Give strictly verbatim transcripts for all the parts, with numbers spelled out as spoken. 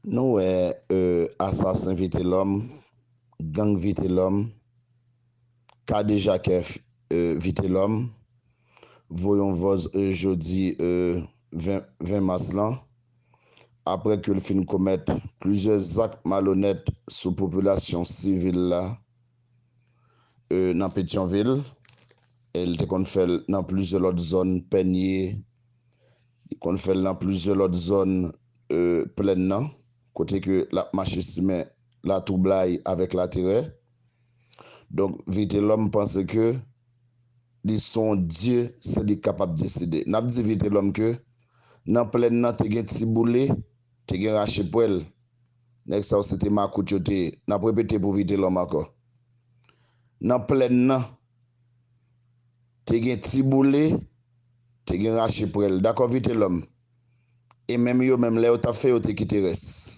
Nou wè, e, asasen Vitelòm, gang Vitelòm, kadejakè, e, Vitelòm, voye yon vòz, e, jodi, e, ven, ven mas lan, apre ke l fin komèt plizyè zak malonèt sou popilasyon sivil la, e, nan Petyonvil. E l te konn fè l nan plizyè lòt zòn, Pènye, li konn fè l nan plizyè lòt zòn, e, plèn nan, kote ke l ap mache simen latwoublay avèk laterè. Donk, Vitelòm panse ke li se yon dye, se li k kapab deside. N ap di Vitelòm ke nan plèn nan te gen Tiboule, te gen Rachepwèl. Nèg sa yo se te makout yo te ye. N ap repete pou Vitelòm ankò. Nan plèn nan, te gen Tiboule, te gen Rachepwèl. Dakò, Vitelòm? E menm yo menm, lè yo t ap fè, yo te kite rès.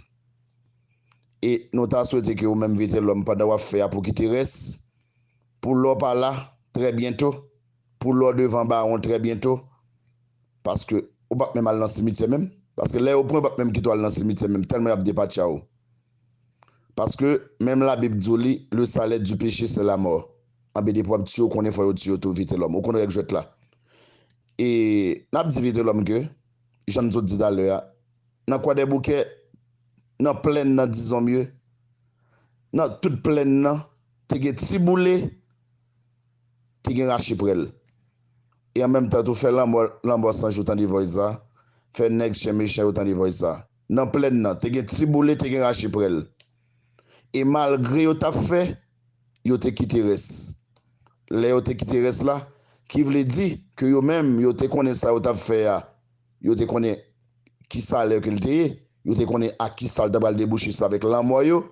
E nou ta swete ke ou menm, Vitelòm, pandan w ap fè a pou kite rès, pou lè w pa la, trè byento, pou lè w devan bawon, trè byento, paske ou p ap menm al nan simityè menm. Paske lè yo pran, yo p ap menm kite w al nan simityè menm, tèlman y ap depatcha w. Paske menm Labib di w li, le salaire du péché, c'est la mort. Anben, depi w ap tiye, w konnen fò yo tiye w tou, Vitelòm. Ou konn règ jwèt la. E n ap di Vitelòm ke, jan n sot di talè a, nan Kwadèboukè, nan plèn nan, dizon mye, nan tout plèn nan, te gen Tiboule, te gen Rachepwèl. E an menm tan tou, fè lanmò, lanmò san jou tande vòy sa, fè nèg chen mechan yo tande vòy sa. Nan plèn nan, te gen Tiboule, te gen Rachepwèl. E malgre yo t ap fè, yo te kite rès. Lè yo te kite rès la, ki vle di ke yo menm, yo te konnen sa yo t ap fè a, yo te konnen ki salè ke l te ye, yo te konnen ak ki sa l ta pral debouche, se avèk lanmò yo.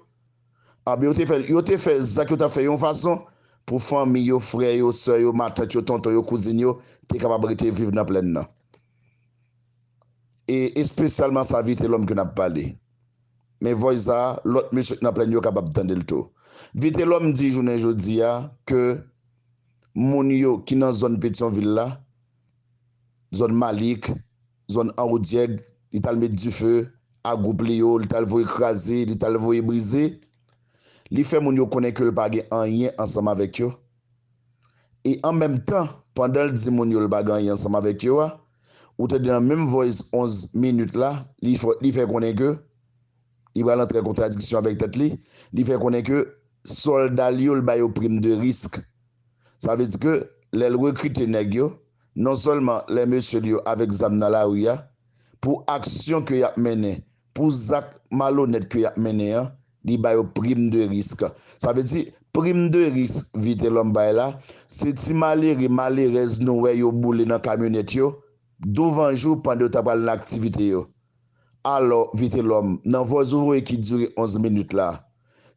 Anben, yo te fè, yo te fè zak yo t ap fè yon fason pou fanmi yo, frè yo, sè yo, matant yo, tonton yo, kouzin yo te kapab rete viv nan plèn nan. E espesyalman sa Vitelòm ke n ap pale. Men vòy sa a, lòt mesye k nan plèn yo kapab tande l tou. Vitelòm di jounen jodi a ke moun yo ki nan zòn Petyonvil la, zòn Malik, zòn Anwodyèg, li t al met dife a gwoup li yo, li t al voye kraze, li t al voye brize. Li fè moun yo konnen ke l pa gen anyen ansanm avèk yo. E an menm tan, pandan l di moun yo l pa gen anyen ansanm avèk yo a, ou tande nan menm voice onz minit la, li fè, li fè konnen ke li pral antre an kontradiksyon avèk tèt li, li fè konnen ke sòlda l yo, l ba yo prim de risk. Sa vle di ke lè l rekrite nèg yo, non sèlman lè mesye l yo avèk zam nan lari a, pou aksyon ke y ap mennen, pou zak malonèt ke y ap mennen an, li ba yo prim de risk. Sa vle di, prim de risk Vitelòm bay la, se ti malere, malerèz nou wè yo boule nan kamyonèt yo, douvan jou pandan yo ta pral nan aktivite yo. Alò, Vitelòm, nan vòz ou voye ki dire onz minit la,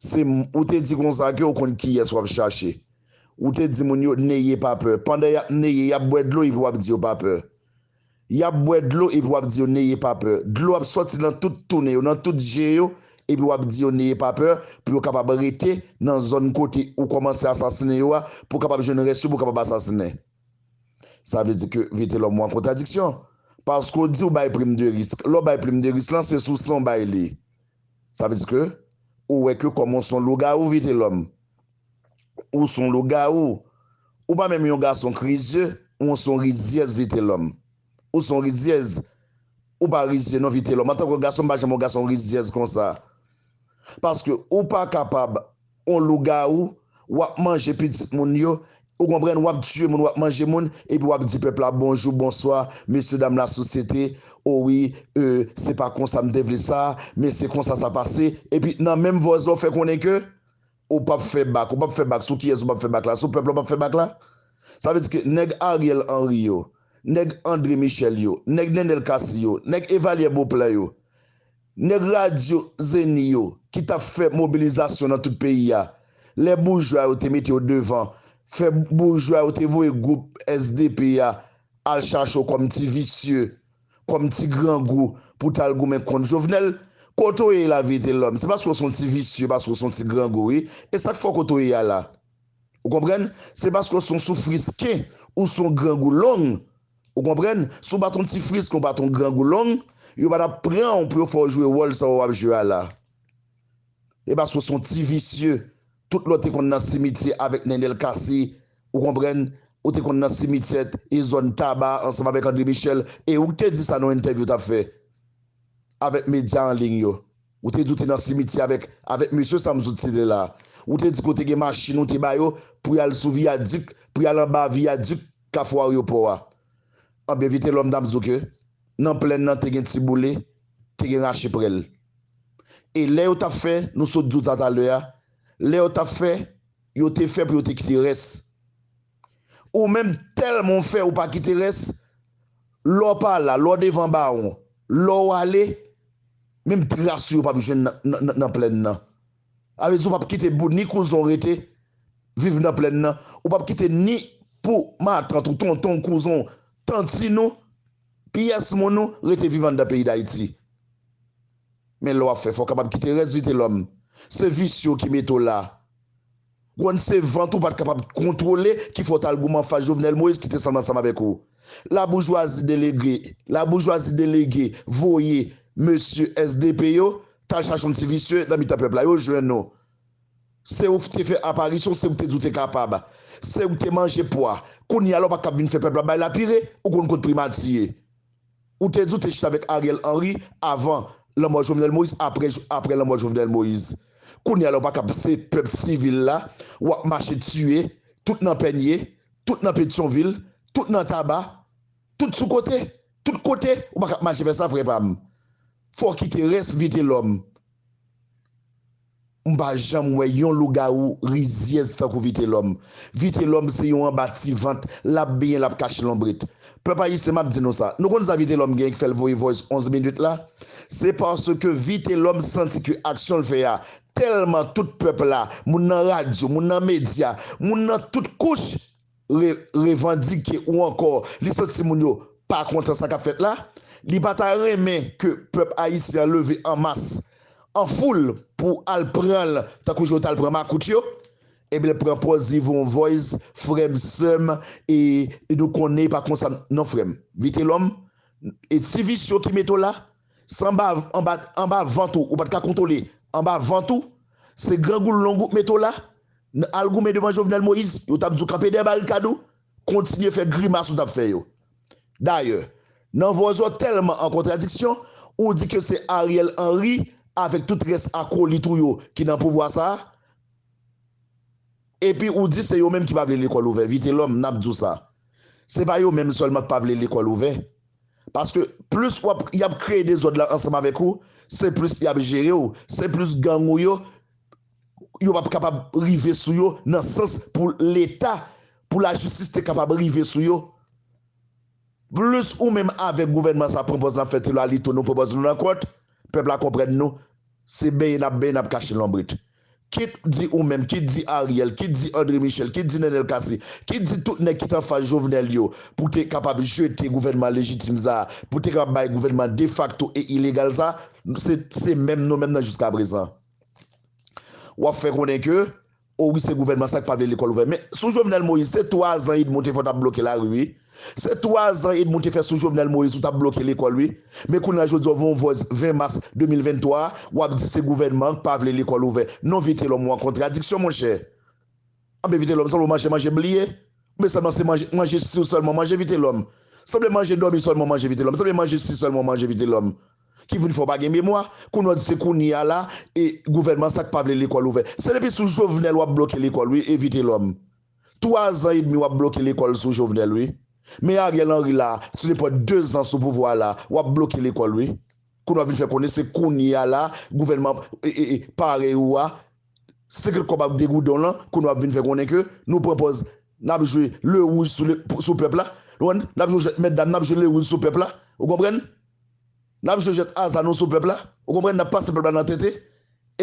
se m-, ou te di konsa ke ou konn kiyès w ap chache. Ou te di moun yo, "Neye pa pè." Pandan y ap neye, y ap bwè dlo epi w ap di yo pa pè. Y ap bwè dlo epi w ap di yo, "Neye pa pè." Dlo ap sòti nan tout tou nen yo, nan tout je yo, epi w ap di yo, "Neye pa pè," pou yo kapab rete nan zòn kote ou kòmanse asasinen yo a, pou w kapab jwenn rès yo, pou w kapab asasinen. Sa vle di ke Vitelòm ou an kontradiksyon. Paske w di w bay prim de risk. Lè w bay prim de risk lan, se sou san w bay li. Sa vle di ke ou wè ke kòman w se yon lougawou, Vitelòm. Ou se yon lougawou. Ou pa menm yon gason k rizye, ou se yon rizyèz, Vitelòm. Ou se yon rizyèz. Ou pa rizye non, Vitelòm. Antanke gason, m pa janm yon gason rizyèz konsa. Paske ou pa kapab, yon lougawou, w ap manje pitit moun yo, ou konprann, w ap tiye moun, w ap manje moun, epi w ap di pèp la bonjou, bonswa, mesye dam lasosyete, o wi, e, se pa konsa m te vle sa, men se konsa sa pase, epi nan menm vòz la w fè konnen ke ou p ap fè bak, ou p ap fè bak, sou kiyès ou p ap fè bak la, sou pèp la w p ap fè bak la? Sa vle di ke nèg Ariel Henry yo, nèg André Michel yo, nèg Nenel Cassy yo, nèg Evalière Beauplan yo, nèg radyo Zeni yo ki t ap fè mobilizasyon nan tout peyi a, lè boujwa yo te mete yo devan, fè boujwa yo te voye gwoup S D P a al chache w kòm ti visye, kòm ti grangou pou t al goumen kont Jovenel, kote w ye la, Vitelòm? Se paske w se yon ti visye, paske w se yon ti grangou, wi. E sa k fè w kote w ye a la. Ou konprann? Se paske w se yon soufrisken, ou se yon grangou long. Ou konprann? Si w pa t yon ti frisken, w pa t yon grangou long, Yo pa t ap pran w pou yo fè w jwe wòl sa w ap jwe a la. E paske w se yon ti visye. Tout lè w te konn nan simitye avèk Nenel Cassy, ou konprann, ou te konn nan simityè e zòn Taba ansanm avèk André Michel, e ou te di sa nan yon entèvyou w t ap fè avèk medya an liy yo. Ou te di w te nan simityè avèk, avèk mesye sa m sot site la. Ou te di ke w te gen machin ou te ba yo pou y al sou viyadik, pou y al anba viyadik Kafou Ayewopò a. Anben, Vitelòm, n ap di w ke nan plèn nan te gen Tiboule, te gen Rache Prèl. E lè yo t ap fè, nou sot di w sa talè a, lè yo t ap fè, yo te fè pou yo te kite rès. Ou menm, tèlman w fè, ou pa kite rès, lè w pa la, lè w devan bawon, lè w ale, menm tras ou yo p ap jwenn nan, nan, nan, nan plèn nan. Sa vle di ou p ap kite bout ni kouzon w rete viv nan plèn nan. Ou p ap kite ni pou matant ou, tonton w, kouzon w, tantin ou, pyès moun ou rete viv anndan peyi Dayiti. Men lè w ap fè, fò w kapab kite rès, Vitelòm. Se visye w ki mete w la. Ou konn se vant ou pa t kapab kontwole ki fè w t al goumen anfas Jovenel Moïse ki te sanble ansanm avèk ou. Laboujwazi delege, laboujwazi delege voye mesye S D P yo t al chache yon ti visye nan mitan pèp la. Yo jwenn ou. Se ou ki te fè aparisyon, se ou ki te di w te kapab. Se ou ki te manje pwa. Kounye a la w pa t kab vin fè pèp la bay lapire, ou konn kot primati ye. Ou te di w te chita avèk Ariel Henry avan lanmò Jovenel Moïse, apre, apre lanmò Jovenel Moïse. Kounye a la w pa kab, se pèp sivil la, w ap mache tiye, tout nan Pènye, tout nan Petyonvil, tout nan Taba, tout sou kote, tout kote, ou pa kab mache fè sa, frè pa m. Fò w kite rès, Vitelòm. M pa janm wè yon lougawou rizyèz tankou Vitelòm. Vitelòm se yon anba ti vant, l ap benyen, l ap kache lonbrit. Pèp ayisyen, m ap di nou sa. Nou konn sa Vitelòm gen k fè l voye voice onz minit la? Se paske Vitelòm santi ke aksyon l fè a, tèlman tout pèp la, moun nan radyo, moun nan medya, moun nan tout kouch, re-, revandike ou ankò li santi moun yo pa kontan sa k ap fèt la, li pa ta renmen ke pèp ayisyen an leve an mas, an foul, pou al pran l tankou jan yo t al pran makout yo, ebyen l pran pòz li voye yon voice, frè m, sè m, e, e nou konnen e pa konsa non, frè m. Vitelòm, e ti visye w ki mete w la, se anba, anba, anba vant ou, ou pa t ka kontwole, anba vant ou, se grangou long ou k mete w la, n-, al goumen devan Jovenel Moïse, yo t ap di w kanpe dèyè barikad ou, kontinye fè grimas ou t ap fè yo. Dayè, nan vwa w tèlman an kontradiksyon, ou di ke se Ariel Henry avèk tout rès akolit ou yo ki nan pouvwa sa a, epi ou di se yo menm ki pa vle lekòl ouvè. Vitelòm, n ap di w sa. Se pa yo menm sèlman k pa vle lekòl ouvè. Paske plis w ap, y ap kreye dezòd la ansanm avèk ou, se plis y ap jere w, se plis gang ou yo, yo p ap kapab rive sou yo nan sans pou Leta, pou lajistis te kapab rive sou yo. Plis ou menm avèk gouvènman sa pran pòz n ap fè Telalito, nou pran pòz nou nan kont, pèp la konprann nou, se benyen n ap benyen, n ap kache lonbrit. Kit di ou menm, kit di Ariel, kit di André Michel, kit di Nenel Cassy, kit di tout nèg ki t anfas Jovenel yo, pou te kapab jete gouvènman lejitim sa a, pou te kapab bay gouvènman defakto e ilegal sa a, se, se menm nou menm nan jiskaprezan. W ap fè konnen ke, o wi, se gouvènman sa k pa vle lekòl ouvè. Men sou Jovenel Moïse, se twa zan edmi w te fè w t ap bloke lari, wi. Se twa zan edmi w te fè sou Jovenel Moïse, ou t ap bloke lekòl, wi. Men kounye a jodi a, w voye yon vòz ven mas de mil venntwa a, w ap di se gouvènman an k pa vle lekòl ouvè. Non, Vitelòm, ou an kontradiksyon, monchè. Anben, Vitelòm, sanble w manje, manje bliye. Oubyen sèlman se manje, manje si w sèlman manje, Vitelòm. Sanble manje dòmi sèlman w manje, Vitelòm. Sanble manje si sèlman w manje, Vitelòm. Ki vin fè w pa gen memwa. Kounye a w di se kounye a la, e gouvènman sa k pa vle lekòl ouvè. Se depi sou Jovenel w ap bloke lekòl, wi, e Vitelòm. Twa zan edmi w ap bloke lekòl sou Jovenel, wi. Men Ariel Henry la, sou nenpòt de zan sou pouvwa a la, w ap bloke lekòl, wi. Kounye a w vin fè konnen se kounye a la, gouvènman, e, e, e, parèy ou a, senkant kòb ak de goudon lan, kounye a w ap vin fè konnen ke nou pran pòz, n ap jwe le wouj sou le, sou pèp la. Ou konprann? N ap jwe, mètdam, n ap jwe le wouj sou pèp la. Ou konprann? N ap jwe jwèt aza nou sou pèp la. Ou konprann? N ap pase pèp la nan tete.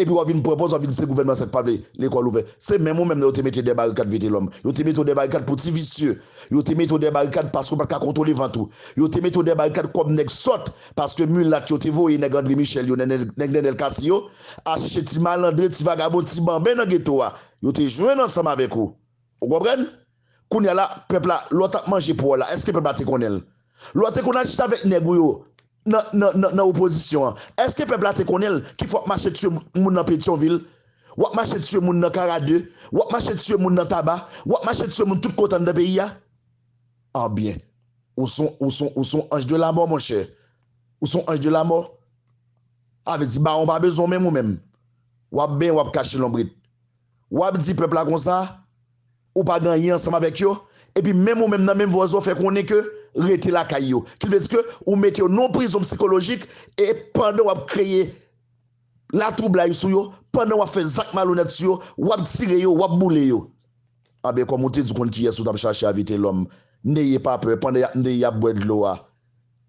Epi w ap vin pran pòz, w ap vin di se gouvènman sa k pa vle lekòl ouvè. Se menm ou menm nan yo te mete dèyè barikad, Vitelòm. Yo te mete w dèyè barikad pou ti visye. Yo te mete w dèyè barikad paske w pa t ka kontwole vant ou. Yo te mete w dèyè barikad kòm nèg sòt, paske milat yo te voye nèg André Michel yo, nèg, nèg, nèg Nenel Cassy yo, al chèche ti malandren, ti vagabon, ti banben nan geto a. Yo te jwenn ansanm avèk ou. Ou konprann? Kounye a la, pèp la, lè w t ap manje pwa w la, èske pèp la te konnen l? Lè w te konn al chita avèk nèg ou yo, nan, nan, nan, nan opozisyon an? Èske pèp la te konnen l ki fè w ap mache tiye moun nan Petyonvil? W ap mache tiye moun nan Karade? W ap mache tiye moun nan Taba? W ap mache tiye moun tout kote anndan peyi a? Anbyen, ou se yon, ou se yon, ou se yon anj de lamò, monchè. Ou se yon anj de lamò. Sa vle di, bawon pa bezwen w menm ou menm. W ap benyen, w ap kache lonbrit. W ap di pèp la konsa, ou pa gen anyen ansanm avèk yo, epi menm ou menm nan menm vwa sa w fè konnen ke rete lakay yo. Ki vle di ke ou mete yo nan yon prizon sikolojik, e pandan w ap kreye latwoublay sou yo, pandan w ap fè zak malonèt sou yo, w ap tire yo, w ap boule yo. Anben, kòm ou te di w konn kiyès ou t ap chache a, Vitelòm, neye pa pè, pandan y ap neye, y ap bwè dlo a.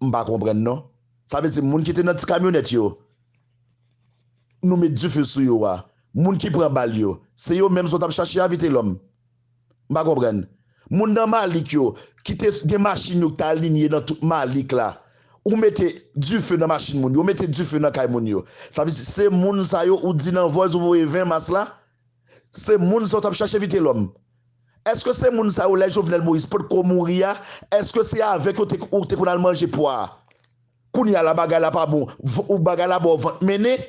M pa konprann non. Sa vle di moun ki te nan ti kamyonèt yo, nou met dife sou yo a, moun ki pran bal yo, se yo menm sa w t ap chache a, Vitelòm? M pa konprann. Moun nan Malik yo, ki te gen machin yo ki t alinye nan tout Malik la, ou mete dife nan machin moun yo, ou mete dife nan kay moun yo. Sa vle di se moun sa yo ou di nan voice ou voye ven mas la? Se moun sa w t ap chache, Vitelòm? Èske se moun sa yo, lè Jovenel Moïse potko mouri a, èske se avèk yo te, ou te konn al manje pwa a? Kounye a la, bagay la pa bon, v-, ou bagay la ba w vant mennen,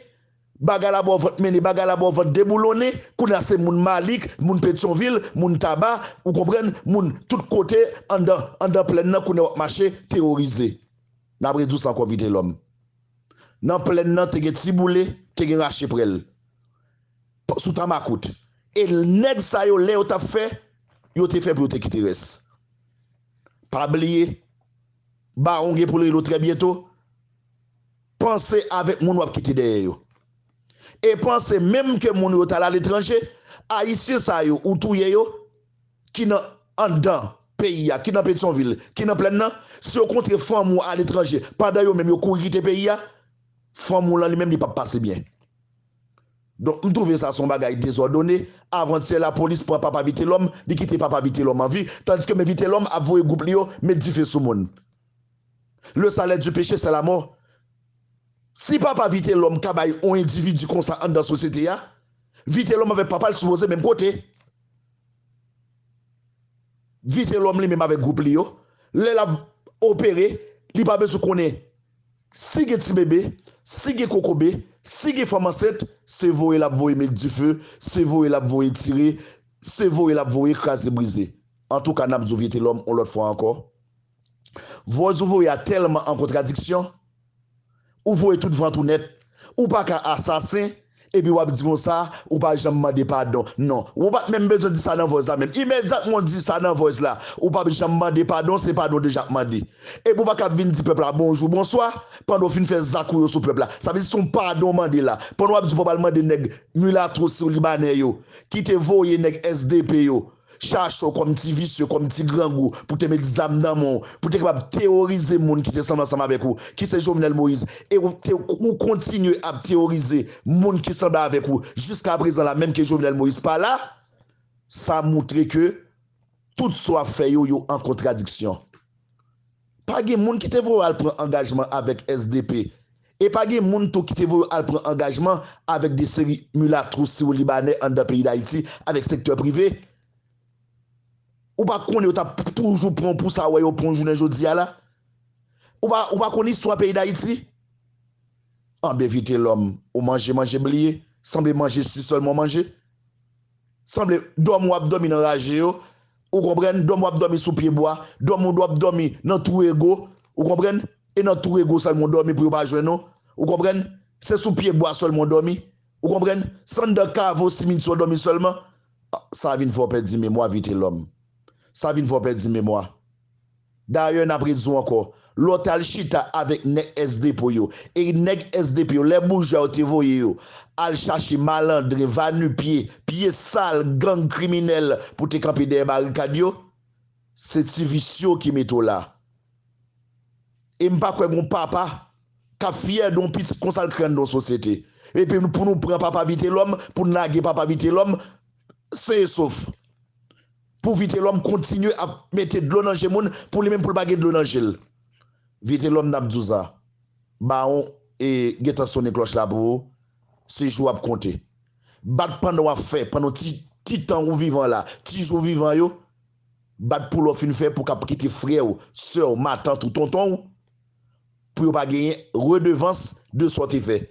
bagay la ba w vant mennen, bagay la ba w vant deboulonnen, kounye a se moun Malik, moun Petyonvil, moun Taba, ou konprann, moun tout kote, anndan, anndan plèn nan, kounye a w ap mache, teworize. N ap redi w sa ankò, Vitelòm. Nan plèn nan, te gen Tiboule, te gen Racheprèl. Sou Tanmakout. E nèg sa yo, lè yo t ap fè, yo te fè pou yo te kite rès. Pa bliye, Bawon gen pou l rele w trè byento. Panse avèk moun w ap kite dèyè yo. E panse menm ke moun yo t al aletranje, Ayisyen sa yo ou touye yo, ki nan anndan peyi a, ki nan Petyonvil, ki nan plèn nan, si yo kontre fanmi w aletranje, pandan yo menm yo kouri kite peyi a, fanmi w lan li menm li p ap pase byen. Donk, m twouve sa se yon bagay dezòdone. Avantyè, lapolis pran papa Vitelòm, li kite papa Vitelòm an vi, tandiske men Vitelòm ap voye gwoup li yo met dife sou moun. Le salaire du péché, c'est la mort. Si papa Vitelòm ka bay yon endividi konsa anndan sosyete a, Vitelòm avèk papa l sipoze menm kote. Vitelòm li menm avèk gwoup li yo, lè l ap opere, li pa bezwen konnen si gen ti bebe, si gen kokobe, si gen fanm ansent, se voye l ap voye met dife, se voye l ap voye tire, se voye l ap voye kraze brize. Antouka, n ap di w Vitelòm yon lòt fwa ankò, voice ou voye a tèlman an kontradiksyon, ou voye tout vant ou nèt, ou pa ka asasen, epi w ap di konsa, ou pa janm mande padon. Non, ou pa t menm bezwen di sa nan voice la menm. Imedyatman w di sa nan voice la, ou p ap janm mande padon, se padon w deja ap mande. Epi w pa ka ap vin di pèp la bonjou, bonswa, pandan w fin fè zak ou yo sou pèp la. Sa vle di se yon padon w mande la. Pandan w ap di w pral mande nèg milatwo sou libanè yo, ki te voye nèg S D P yo chache w kòm ti visye, kòm ti grangou, pou te met zam nan men w, pou te kapab teworize moun ki te sanble ansanm avèk ou, ki se Jovenel Moïse. E ou te, ou kontinye ap teworize moun ki sanble avèk ou jiska prezan la, menm ke Jovenel Moïse pa la, sa moutre ke tout sa w ap fè yo, yo an kontradiksyon. Pa gen moun ki te voye w al pran angajman avèk S D P. E pa gen moun tou ki te voye w al pran angajman avèk de seri milatwo siwo libanè anndan peyi Dayiti, avèk sektè prive. Ou pa konnen yo t ap toujou pran w pou sa w wè yo pran w jounen jodi a la? Ou pa, ou pa konn istwa peyi Dayiti? Anben, Vitelòm, ou manje, manje bliye. Sanble manje si sèlman w manje. Sanble dòmi w ap dòmi nan raje yo. Ou konprann? Dòmi w ap dòmi sou pye bwa. Dòmi w ap dòmi nan twou ego. Ou konprann? E nan twou ego sèlman w dòmi pou yo pa jwenn ou. Ou konprann? Se sou pye bwa sèlman w dòmi. Ou konprann? Se anndan kavo simitye w dòmi sèlman. Sa vin fè w pèdi memwa, Vitelòm. Sa vin fè w pèdi memwa. Dayè, n ap redi w ankò, lè w t al chita avèk nèg S D P yo, e nèg S D P yo, lè boujwa yo te voye yo al chache malandren, vanipye, pye sal, gang kriminèl pou te kanpe dèyè barikad yo, se ti visye w ki mete w la. E m pa kwè gen yon papa k ap fyè de yon pitit konsa l krè anndan yon sosyete. Epi nou, pou nou pran papa Vitelòm, pou n lage papa Vitelòm, sen e sof. Pou Vitelòm kontinye ap mete dlo nan je moun, pou li menm pou l pa gen dlo nan je l. Vitelòm, n ap di w sa. Bawon, e, gentan sonnen klòch la pou ou. Se jou w ap konte. Bat pandan w ap fè, pandan ti, ti tan ou vivan la, ti jou w vivan yo. Bat pou lè w fin fè pou w kab kite frè w, sè w, matant ou, tonton w. pou yo pa genyen redevans de sa w te fè.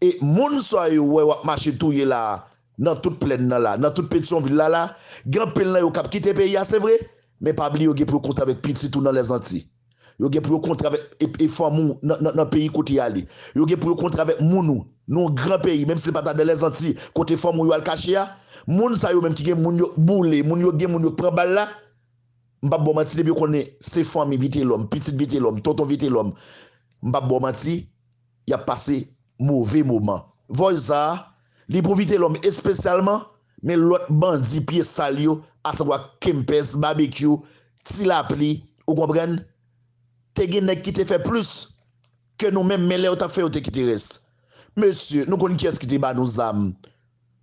E moun sa yo wè w ap mache touye la a, nan tout plèn nan la, nan tout Petyonvil la la, gen anpil nan yo k ap kite peyi a, se vre, men pa bliye yo gen pou yo kontre avèk pitit ou nan Lèzanti. Yo gen pou yo kontre avèk e, e fanmi w nan, nan, nan peyi kote y ale. Yo gen pou yo kontre avèk moun ou nan yon gran peyi, menm si l pa ta nan Lèzanti, kote fanmi w yo al kache a. Moun sa yo menm ki gen moun yo boule, moun yo gen moun yo pran bal la, m p ap ba w manti, depi yo konnen se fanmi Vitelòm, pitit Vitelòm, tonton Vitelòm, m p ap ba w manti, y ap pase move moman. Voice sa a, li pou Vitelòm espesyalman, men lòt bandi pye sal yo, asavwa Kempès, Babekyou, Ti Lapli, ou konprann? Te gen nèg ki te fè plis ke nou menm, men lè yo t ap fè, yo te kite rès. Mesye, nou konn kiyès ki te ba nou zam.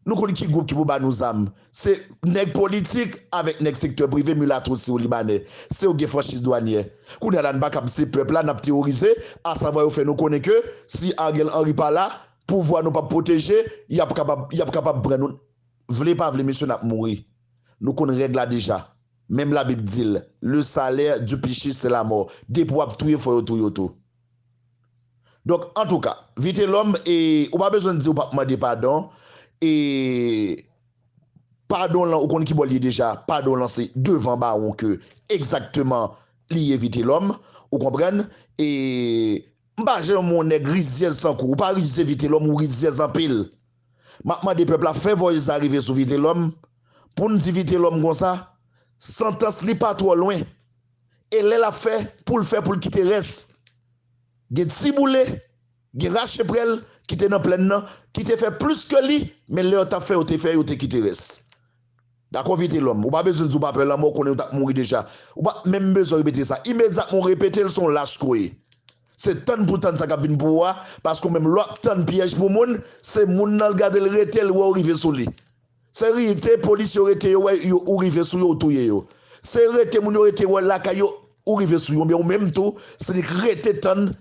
Nou konn ki gwoup ki pou ba nou zam. Se nèg politik avèk nèg sektè prive, milat osi ou libanè. Se yo gen franchiz dwanyè. Kounye a la, n pa kab, se pèp la n ap teworize, asavwa yo fè nou konnen ke si Ariel Henry pa la, pouvwa nou p ap pwoteje, y ap kapab, y ap kapab pran nou. Vle pa vle, mesye, n ap mouri. Nou konn règ la deja. Menm Labib di l, le salaire du péché, c'est la mort. Depi w ap touye, fò yo touye w tou. Donk, antouka, Vitelòm, e, ou pa bezwen di w p ap mande padon, e, padon lan, ou konn ki bò l ye deja, padon lan se devan bawon ke egzakteman li ye Vitelòm, ou konprann, e, m pa janm wè yon nèg rizyèz tankou w, ou pa rizyèz Vitelòm, ou rizyèz anpil. M ap mande pèp la fè voice sa rive sou Vitelòm, pou n di Vitelòm konsa, santans li pa twò lwen, e lè l ap fè, pou l fè, pou l kite rès. Gen Ti Boule, gen Rache Prèl ki te nan plèn nan, ki te fè plis ke li, men lè yo t ap fè, yo te fè, yo te kite rès. Dakò, Vitelòm, ou pa bezwen di w pa pè lanmò, ou konnen ou t ap mouri deja. Ou pa menm bezwen repete sa. Imedyatman ou repete l, se yon lach ke w ye. Se tann pou tann sa k ap vin pou ou a, paske w menm lè w ap tann pyèj pou moun, se moun nan l gade l rete, l wè w rive sou li. Se rete polis yo rete, yo wè yo, ou rive sou yo, ou touye yo. Se rete moun yo rete wè lakay yo, ou rive sou yo. Oubyen ou menm tou, se li k rete tann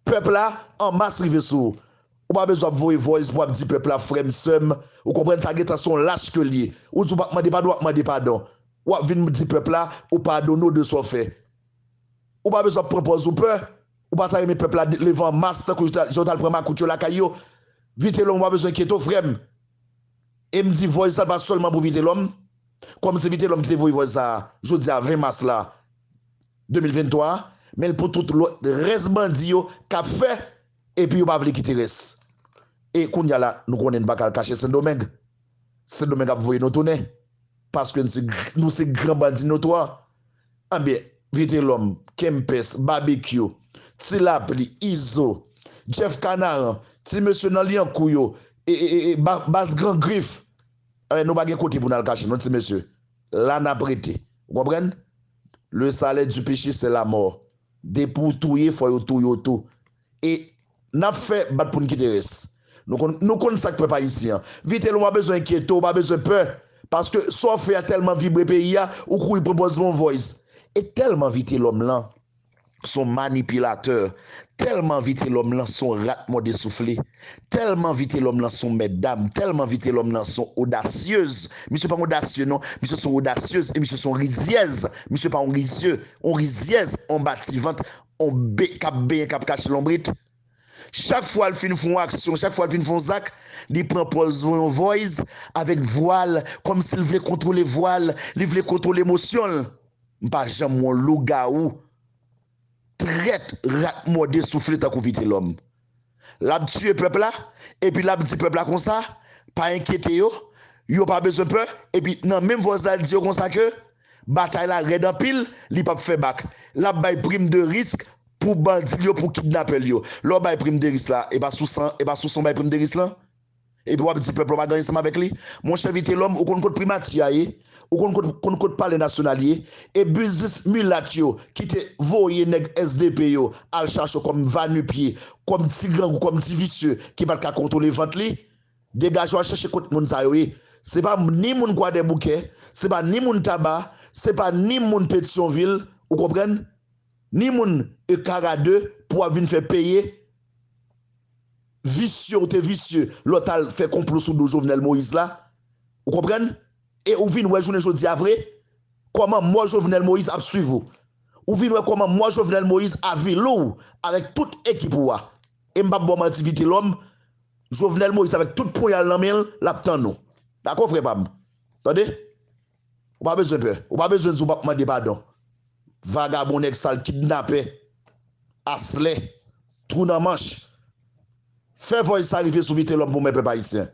pèp la an mas rive sou ou. Ou pa bezwen ap voye voice pou ap di pèp la, frè m, sè m, ou konprann, sa gentan se yon lach ke l ye. Ou di w p ap mande padon, w ap mande padon. W ap vin di pèp la, ou padone w de sa w fè. Ou pa bezwen ap pran pòz ou pè. Ou pa ta renmen pèp la leve an mas tankou jan w t al pran makout yo lakay yo. Vitelòm, ou pa bezwen enkyete w, frè m. E m di voice sa pa sèlman pou Vitelòm. Kòm se Vitelòm ki te voye voice sa a, jodi a ven mas la, de mil venntwa, men l pou tout lòt rès bandi yo k ap fè, epi yo pa vle kite rès. E kounye a la, nou konnen n pa ka al kache Sendomeng. Sendomeng ap voye nou tounen. Paske n se gr-, nou se gran bandi notwa. Anben, Vitelòm, Kempès, Babekyou, Ti Lapli, Izo, Jeff Kanaran, ti mesye nan Lyankou yo, e, e, e, e, Ba-, Baz Gran Grif. Anben, nou pa gen kote pou n al kache, non, ti mesye. La n ap rete. Ou konprann? Le salaire du péché, c'est la mort. Depi w touye, fò yo touye w tou. E n ap fè bat pou n kite rès. Nou konn, nou konn sa k pèp ayisyen an. Vitelòm, w pa bezwen enkyete w, w pa bezwen pè. Paske sa w fè a tèlman vibre peyi a, ou kouri pran pòz pou yon voice. E tèlman Vitelòm lan se yon manipilatè, tèlman Vitelòm lan se yon rat mòde soufle, tèlman Vitelòm lan se yon mètdam, tèlman Vitelòm lan se yon odasyez. Misye pa yon odasye non, misye se yon odasyez e misye se yon rizyèz. Misye pa yon rizye, yon rizyèz, yon bativant, yon be-, k ap benyen, k ap kache lonbrit. Chak fwa l fin fè yon aksyon, chak fwa l fin fè yon zak, li pran pòz yon voice avèk vwa l, kòmsi l vle kontwole vwa l, li vle kontwole emosyon l. M pa janm wè yon lougawou, trèt, rat mòde soufle tankou Vitelòm. L ap tiye pèp la, epi l ap di pèp la konsa, pa enkyete yo, yo pa bezwen pè, epi nan menm voice la, l di yo konsa ke batay la rèd anpil, li p ap fè bak. L ap bay prim de risk pou bandi l yo, pou kidnapè l yo. Lè w bay prim de risk la, e pa sou san, e pa sou san w bay prim de risk lan? Epi w ap di pèp la w pa gen anyen ansanm avèk li? Monchè Vitelòm, ou konn kot primati a ye? Ou konn kot, konn kot palè nasyonal ye? E biznis milat yo ki te voye nèg S D P yo al chache w kòm va nu pye, kòm ti grangou, kòm ti visye ki pa t ka kontwole vant li? Degaje w al chache kot moun sa yo ye. Se pa ni moun Kwadèboukè, se pa ni moun Taba, se pa ni moun Petyonvil, ou konprann? Ni moun e Kara de pou w ap vin fè peye visye w te visye lè w t al fè konplo sou do Jovenel Moïse la. Ou konprann? E ou vin wè jounen jodi a vre kòman mò Jovenel Moïse ap swiv ou. Ou vin wè kòman mò Jovenel Moïse avili w avèk tout ekip ou a. E m p ap ba w manti, Vitelòm, Jovenel Moïse avèk tout ponya l nan men l, l ap tann ou. Dakò, frè pa m? Tande? Ou pa bezwen pè. Ou pa bezwen di w p ap mande padon. Vagabon, nèg sal, kidnapè, aslè, twou nan manch. Fè vòy sa rive sou Vitelòm pou mwen, pèp ayisyen.